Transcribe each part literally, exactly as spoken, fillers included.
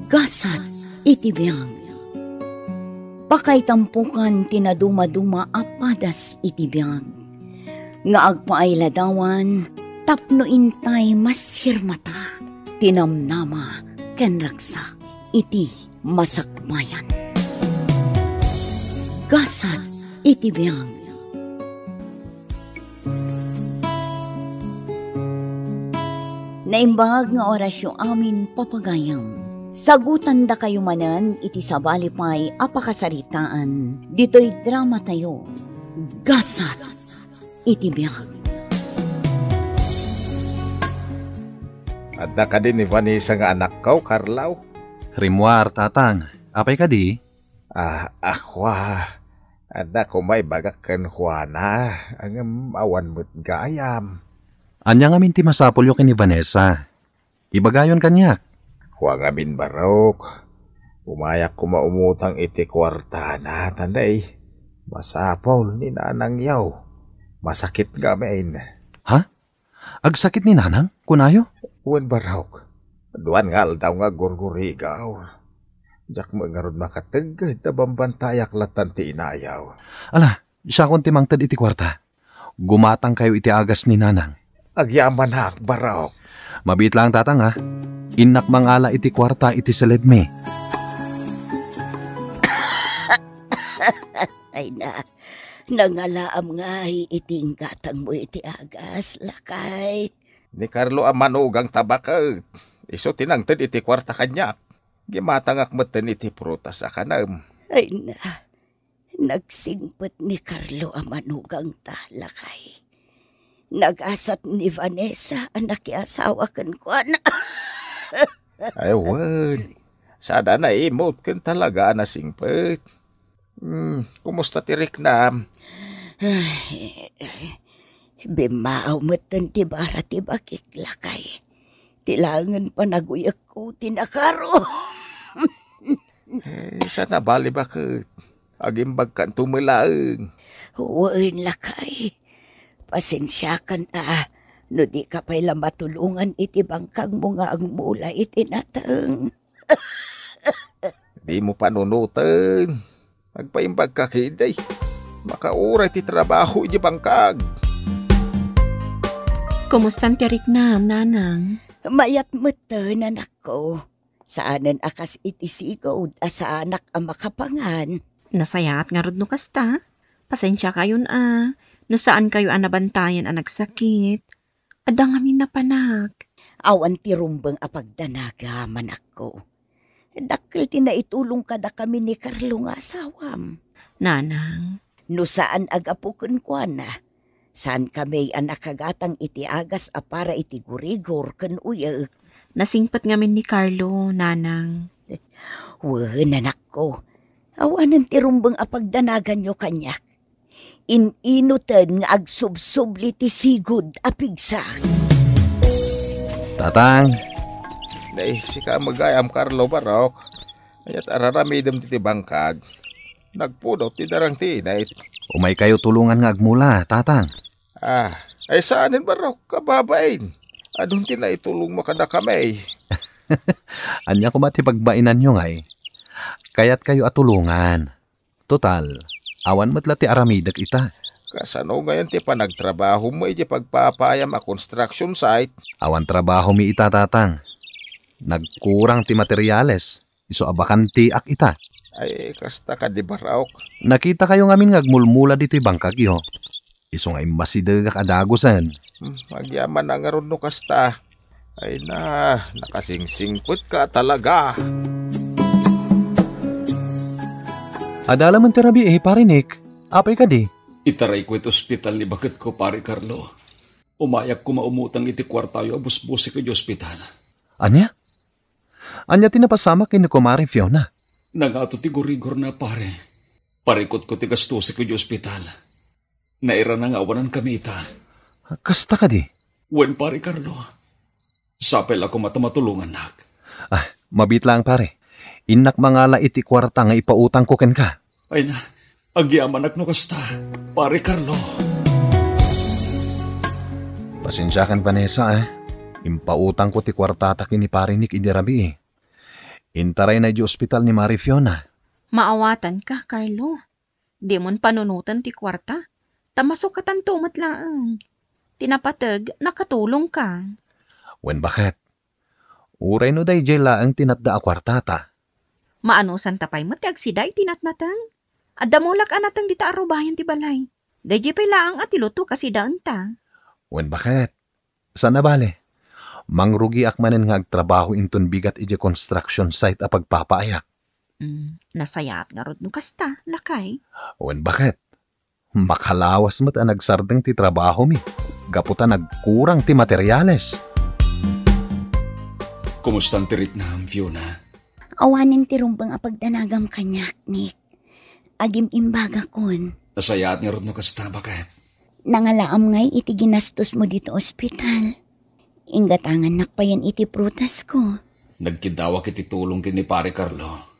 Gasat iti biag. Pakaitampukan ti nadumaduma a padas iti biag, nga agpailadawan tapno intay masirmata ti namnama ken ragsak iti masakbayan. Gasat iti biag. Naimbag nga orasyo amin, papagayam. Sagutandakayo manen iti sabali pay a pakasaritaan ditoy dramatayo, Gasat iti Biag. Adda kadi ni Vanessa nga anakko, Carlo? Rimmuar, Tatang. Apay kadi? Ah, akua, adda koma ibagak ken Juana, ngem awan met gayam. Ania ngamin ti masapulyo ken ni Vanessa? Ibagayon kaniak. Kua ngamin, Barok. Umayak koma umutang iti kuartana, ta nay, masapul ni nanangyo. Masakit ngamin. Ha? Agsakit ni Nanang, kunayo? Wen, Barok. Aduan nga aldaw nga gurgurigaw. Diak met ngarud makategged ta bambantayak lattan ti inayaw. Ala, siakon ti mangted iti kuarta. Gumatangkayo iti agas ni Nanang. Agyamanak, Barok. Mabiit laeng, Tatang, ha? Innak mangala iti kuarta iti saledmi. Ay na, nangalaam ngay iti inggatangmo iti agas, lakay. Ni Carlo a manugangta baket. Isu ti nangted iti kuarta kaniak. Gimatangak metten iti prutas a kanem. Ay na, nagsingpet ni Carlo a manugangta, lakay. Nagasat ni Vanessa a nakiasawa kenkuana. Ay, wen. Sada naimut ken talaga a nasingpet. Hmm, kumusta ti riknam? Ay, bimmaaw metten ti bara ti bakik, lakay. Ti laengen panaguyekko ti nakaro. Eh, saan a bali baket? Agimbagkanto met laeng. Wen, lakay. Pasensiakan a no dika pay la matulongan iti bangkagmo nga agmula iti nateng. Dimo panunoten. Agpaimbagka ketdi. Makauray ti trabaho iti bangkag. Kumustan ti riknam, Nanang? Mayat metten, anakko. Saanen a kas iti sigud a saanak a makapangan. Nasayaat ngarud no kasta. Pasensiakayon a no saankayo a nabantayan a nagsakit. Adda ngamin napanak. Awan ti rumbeng a pagdanagam, anakko. Dakkel ti naitulong kadakami ni Carlo nga asawam. Nanang. No saan a gapu kenkuana, saankami a nakagatang iti agas a para iti gurigor ken uyek. Nasingpet ngamin ni Carlo, Nanang. Wen, anakko. Awanen ti rumbeng a pagdanaganyo kaniak. In-inoten nga agsubsubli ti sigud a pigsa. Tatang. Nay, sika met gayam, Carlo, Barok. Ket araramidem ti bangkag. Nagpudot ti darang ti init. Umaykayo tulongan nga agmula, Tatang. Ah, ay saanen, Barok, kababain. Adun ti naitulongmo kadakami. Ania koma ti pagbainanyo ngay? Kayatkayo a tulongan. Total, awan met la ti aramidek ita. Kasano ngayon ti panagtrabahom iti pagpapayam a construction site? Awan trabahomi ita, Tatang. Nagkurang ti materials, isu a bakanteak ita. Ay, kasta kadi, Barok. Nakitakayo ngamin nga agmulmula ditoy bangkagyo. Isu nga immasidegak a dagusen. Hmm, agyaman a ngarud no kasta. Ay na, nakasingsingpetka talaga. Adda laeng ti rabii, Pare Nick. Apay kadi? Itarayko iti ospital ni baketko, Pare Carlo. Umayak koma umutang iti kuartayo a busbusik iti ospital. Ania? Ania ti napasamak ken ni Kumare Fiona? Nangato ti gurigorna, pare. Parikutko ti gastosek iti ospital. Nairana nga awanan kami ita. Kasta kadi? Wen, Pare Carlo. Sapay la koma ta matulongannak. Ah, mabiit laeng, pare. Innak mangala iti kuarta nga ipautangko kenka. Ay na, agyamanak no kasta, Pare Carlo. Pasensiakan, Vanessa, ah. Impautangko ti kuartata ken ni Pare Nick idi rabii. Intarayna idiay ospital ni Mari Fiona. Maawatanka, Carlo. Dimon panunoten ti kuarta, ta masukatanto met laeng. Ti napateg, nakatulongka. Wen, baket? Uray no daydiay laeng ti natda a kuartata. Maanusanta pay met ti agsida iti natnateng. Adda mulak a nateng dita arrubayan ti balay. Daydiay pay laeng a ti luto kasidaenta. Wen, baket? Saan a bale. Mangrugiak manen nga agtrabaho inton bigat idiay construction site a pagpapaayak. Mm, nasayaat ngarud no kasta, lakay. Wen, baket? Makalawas met a nagsardeng ti trabahomi gapu ta nagkurang ti materiales. Kumustan ti riknam, Fiona? Awanen ti rumbeng a pagdanagam kaniak, Nick. Agim-imbagakon. Nasayaat ngarud no kasta, baket? Nangalaam ngay iti ginastosmo dito ospital. Inggatangannak payen iti prutasko. Nagkiddawak iti tulong ken ni Pare Carlo.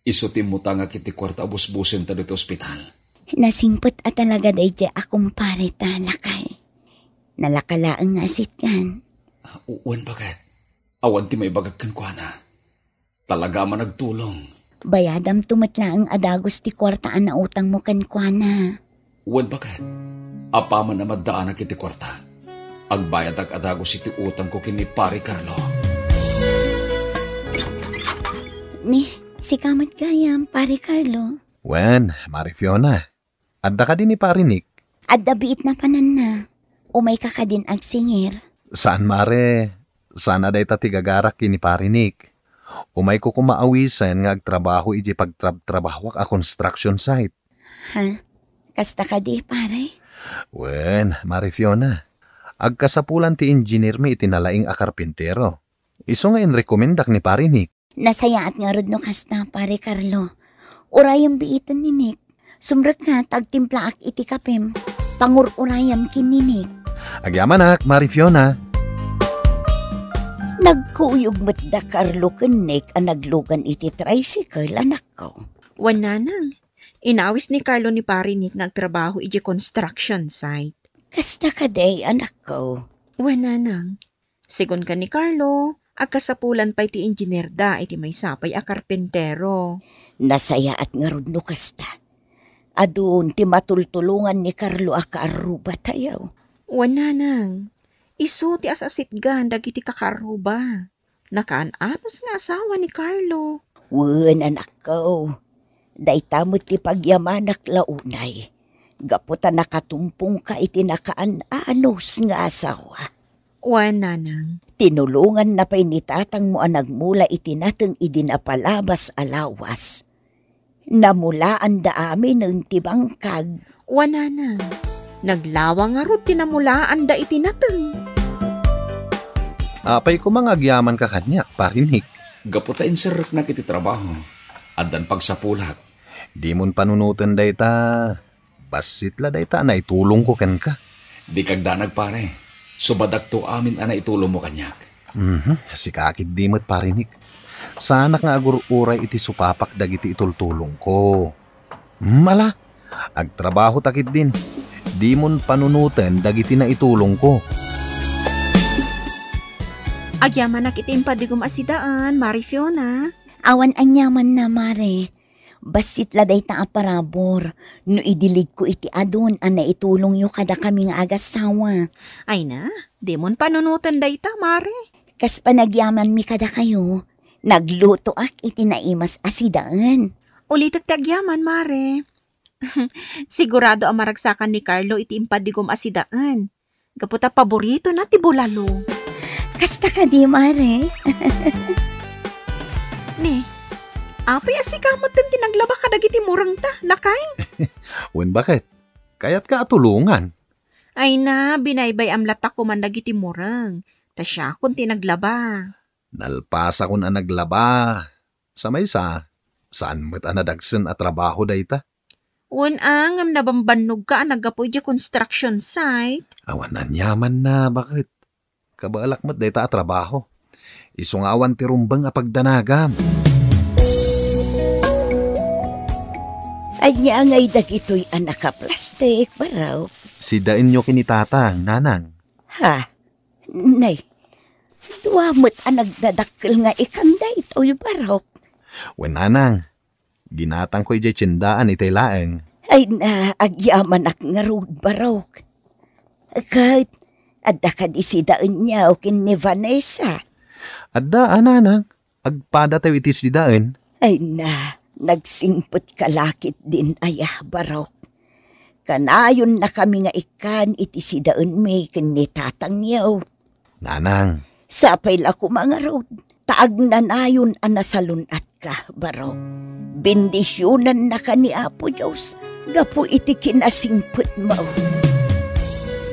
Isu ti immutangak iti kuarta a busbusenta ditoy ospital. Nasingpet a talaga daydiay a kumpareta, lakay. Nalaka laeng nga asitgan. Ah, u-, wen, baket? Awan ti maibagak kenkuana. Talaga a managtulong. Bayadamto met laeng a dagus ti kuarta a nautangmo kenkuana. Wen, baket? Apaman a maddaanak iti kuarta, agbayadak a dagus iti utangko ken ni Pare Carlo. Ni, sika met gayam, Pare Carlo. Wen, Mari Fiona. Adda kadi ni Pare Nick? Adda biit napananna. Umayka kadin agsingir? Saan, Mare. Saan a dayta ti gagarak ken ni Pare Nick. Umayko koma awisen nga agtrabaho idiay pagtrabtrabahoak a construction site. Ha? Kasta kadi, Pare? Wen, Mare Fiona. Agkasapulan ti engineer-mi iti nalaing a karpintero. Isu nga inrekomendak ni Pare Nick. Nasayaat ngarud no kasta, Pare Carlo. Urayem biiten ni Nick. Sumrekka ta agtimplaak iti kapem. Pangur-urayam ken ni Nick. Agyamanak, Mari Fiona. Nagkuyog met da Carlo ken Nick a naglugan iti tricycle, anakko. Wen, nanang. Inawis ni Carlo ni Pare Nick nga agtrabaho idiay construction site. Kasta kadi, anakko? Wen, nanang. Segun ken ni Carlo, agkasapulan pay ti engineerda iti maysa pay a karpintero. Nasayaat ngarud no kasta. Adun ti matultulongan ni Carlo a kaarrubatayo. Wen, nanang. Isu ti as-asitgan dagiti kakaarruba. Nakaan-anus nga asawa ni Carlo. Wen, anakko. Dayta met ti pagyamanak la unay. Gapu ta nakatumpongka iti nakaan-anus nga asawa. Wen, nanang. Tinulonganna pay ni tatangmo a nagmula iti nateng idi napalabas a lawas. Namulaanda aminen ti bangkag. Wen, nanang. Naglawa ngarud ti namulaanda iti nateng. Apay koma nga agyamanka kaniak, Pare Nick? Gapu ta inserreknak iti trabaho, addan pagsapulak. Dimon panunoten dayta. Bassit la dayta a naitulongko kenka. Dika agdanag, pare. Subadakto amin a naitulongmo kaniak. Mhm, sika ketdi met, Pare Nick. Saanak nga agur-uray iti supapak dagiti itultulongko. Hmm, ala, agtrabahota ketdin. Dimon panunoten dagiti naitulongko. Agyamanak iti impadigom a sidaen, Mare Fiona. Awan aniamanna, Mare. Bassit la dayta a parabur no idiligko iti adun a naitulongyo kadakami nga agasawa. Ay na, dimon panunoten dayta, Mare. Kas panagyamanmi kadakayo, naglutoak iti naimas a sidaen. Ulitek ti agyaman, Mare. Sigurado a maragsakan ni Carlo iti impadigom a sidaen. Gapu ta paboritona ti bulalo. Kasta kadi, Mare? Ne, apay a sika metten ti naglaba kadagiti murengta, lakay? Wen, baket? Kayatka a tulongan? Ay na, binaybay-am latta koman dagiti mureng. Ta siakon ti naglaba. Nalpasakon a naglaba. Sa maysa, saan met a nadagsen a trabaho dayta. Wen a, ngem nabambannogka a naggapu idiay construction site. Awan aniamanna, baket? Kabaelak met dayta a trabaho. Isu nga awan ti rumbeng a pagdanagam. Ania ngay dagitoy a nakaplastik, barok? Sidaenyo ken ni Tatang, Nanang. Ha? Nay, Dua met a nagdadakkel nga ikan daytoy, Barok. Wen, nanang, ginatangko idiay tiendaan itay laeng. Ay na, agyamanak ngarud, Barok. Ket, adda kadi sidaenyo ken ni Vanessa? Adda, a, nanang. Agpadatayo iti sidaen. Ay na, nagsingpet ka la ketdin aya, Barok. Kanayonnakami nga ikkan iti sidaenmi ken ni tatangyo. Nanang. Sapay la koma ngarud, ta agnanayon a nasalun-atka, Barok. Bendisionannaka ni Apo Dios gapu iti kinasingpetmo.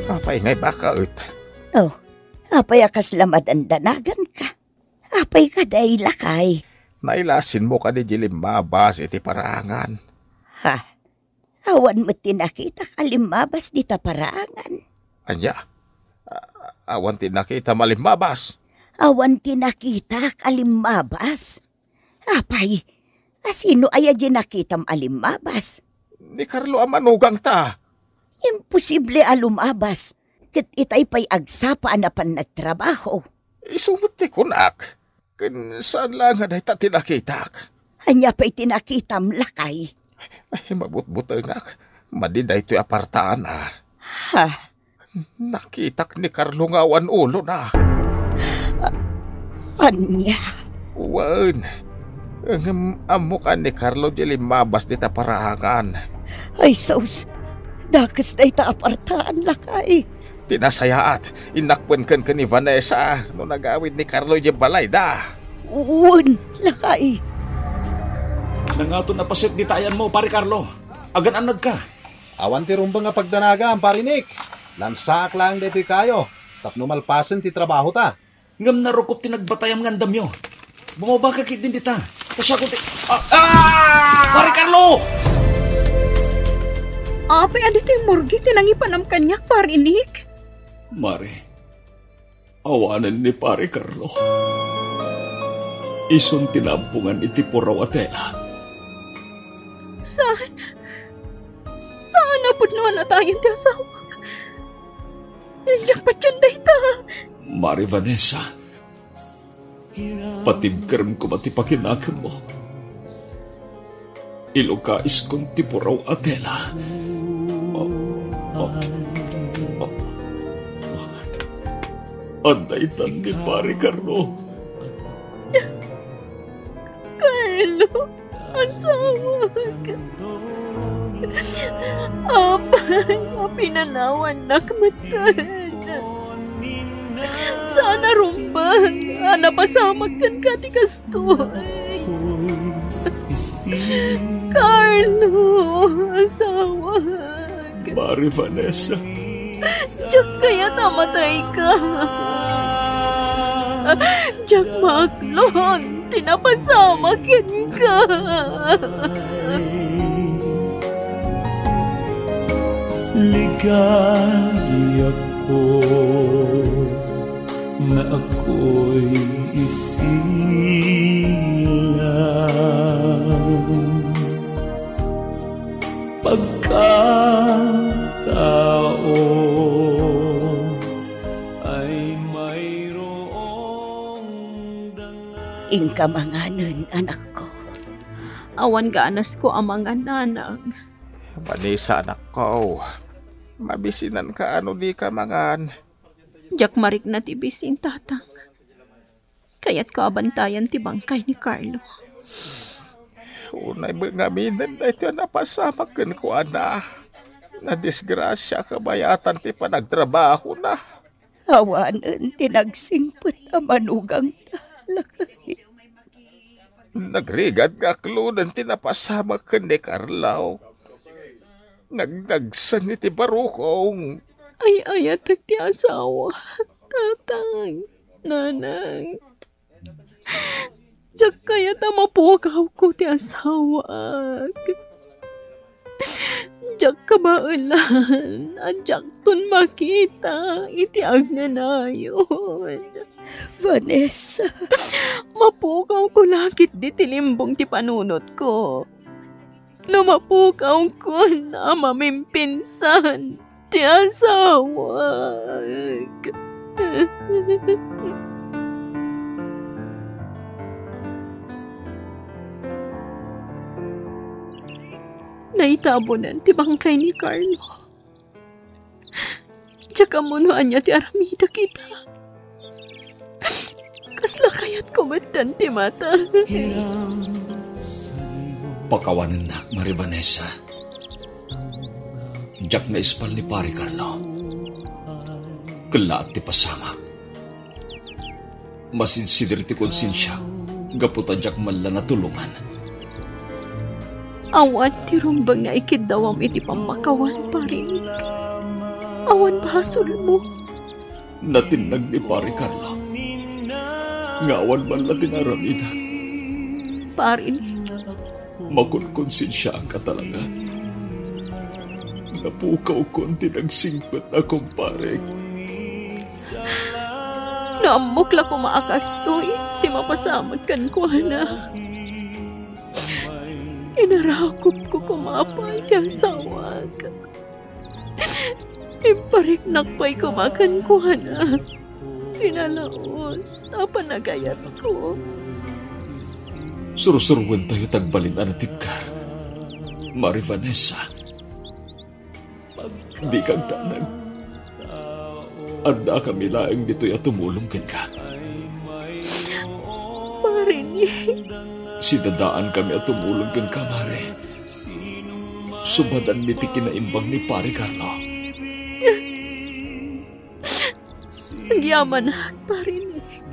Apay nga ibaka et? Oh, apay a kasla madandanaganka? Apay kadi, lakay? Nailasinmo kadi di limmabas iti paraangan? Ha? Awan met ti nakitak a limmabas dita paraangan. Ania? A-, awan ti nakitam a limmabas? Awan ti nakitak a limmabas? Apay, a sino aya di nakitam a limmabas? Ni Carlo a manugangta. Imposible a lumabas, ket itay pay agsapa a napan nagtrabaho. Isu met ti kunak, ken saan la nga dayta ti nakitak. Ania pay ti nakitam, lakay? Ay, mabutbutengak. Madi daytoy apartaan, a. Ha? Nakitak ni Carlo nga awan ulona. A-, ania? Wen, ngem ammoka ni Carlo di limmabas dita paraangan. Ay, sus! Dakes dayta apartaan, lakay. Ti nasayaat, innak ken ken ni Vanessa no nagawid ni Carlo idiay balayda. Wen, lakay. Nangaton a paset dita ayanmo, Pare Carlo. Agan-annadka. Awan ti rumbeng a pagdanagan, Pare Nick. Lansaak laeng daytoy kayo tapno malpasen ti trabahota. Ngem narukop ti nagbatayam nga andamyo. Bumabaka ketdin dita. Ta siakon ti, ah, ah! Pare Carlo! Apay a ditoy morgue ti nangipanam kaniak, Pare Nick? Mare, awanen ni Pare Carlo. Isun ti naampungan iti puraw a tela. Saan? Saan a pudno a natayen ti asawak? Diak patien dayta. Mare Vanessa, patibkerem koma ti pakinakemmo. Ilukaiskon ti puraw a tela. Adda itan ni Pare Carlo. Carlo, asawak. Apay a pinanawannak metten. Saan a rumbeng a napasamak kenka ti kastoy. Carlo, asawak. Mare Vanessa. Diak kayat a matayka. Diak maaklon ti napasamak kenka. Ligayako nga ako'y isilang pagkatao ay mayroong dangal. Inka manganen, anakko. Awan gaanasko a mangan, nanang. Vanessa, anakko. Mabisinanka no dika mangan. Diak marikna ti bisin, tatang. Kayatko a bantayan ti bangkay ni Carlo. Unay met ngaminen daytoy a napasamak kenkuana. Nadisgrasia kabayatan ti panagtrabahona. Awanen ti nagsingpet a manugangta, lakay. Nagrigat nga aklonen ti napasamak ken ni Carlo. Nagdagsen iti barukong. Ay-ayatek ti asawa, tatang, nanang. Diak kayat a mapukawko ti asawak. Diak kabaelan a diakton makita iti agnanayon. Vanessa. Mapukawko la ketdi ti limbong ti panunotko. No mapukawkon a mamimpinsan ti asawak. Naitabonan ti bangkay ni Carlo. Diak ammo no ania ti aramidek ita. Kasla kayatko metten ti matay. Pakawanennak, Maria Vanessa. Diak naispal ni Pari Carlo. Kellaat ti pasamak. Masidsidir ti konsensiak gapu ta diak man la natulongan. Awan ti rumbeng nga ikiddawam iti pammakawan, Pari Nick. Awan basolmo. Natinnag ni Pari Carlo nga awan man la ti naaramidek. Pari Nick. Makonkonsensiaanka talaga. Napukawkon ti nagsingpet a kumparek. No ammok la koma a kastoy ti mapasamak kenkuana, inarakupko koma pay ti asawak. Impariknak pay koma kenkuana ti nalaus a panagayatko. Sursuruentayo ti agbalin a natibker, Maria Vanessa. Dika agdanag. Addakami laeng ditoy a tumulong kenka. Pari Nick. Sidadaankami a tumulong kenka, Mare. Subadanmi ti kinaimbag ni Pari Carlo. Agyamanak, Pari Nick.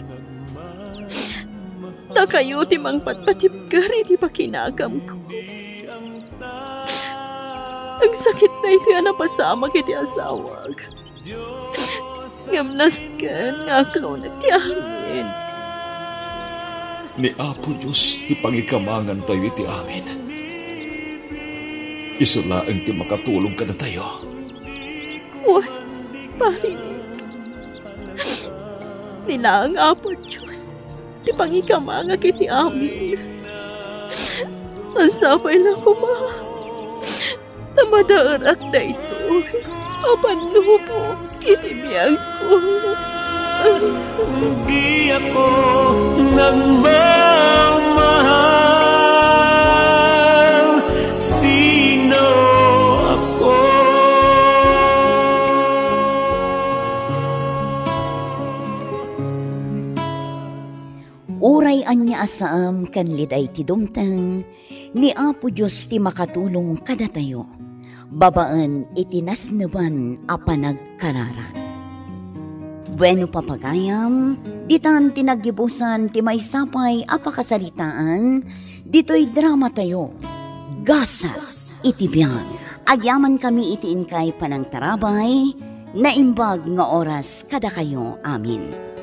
Dakayo ti mangpatpatibker iti pakinakamko. Agsakit daytoy a napasamak iti asawak. Ngem nasken nga aklonek ti amin. Ni Apo Dios ti pangikamangantayo iti amin. Isu laeng ti makatulong kadatayo. Wen, Pari Nick. Ni laeng Apo Dios ti pangikamangak iti amin. Sapay la koma ta madaerak daytoy a pannubok iti biagko. Diakko nagmamahal, sino ako? Uray ania a saan ken liday ti dumteng, ni Apo Dios ti makatulong kadatayo babaen iti nasneban a panagkararag. Bueno, papagayam, ditan ti naggibusan ti maysa pay a pakasaritaan ditoy dramatayo, Gasat iti Biag. Agyamankami iti inkay panangtarabay, naimbag nga oras kadakayo amin.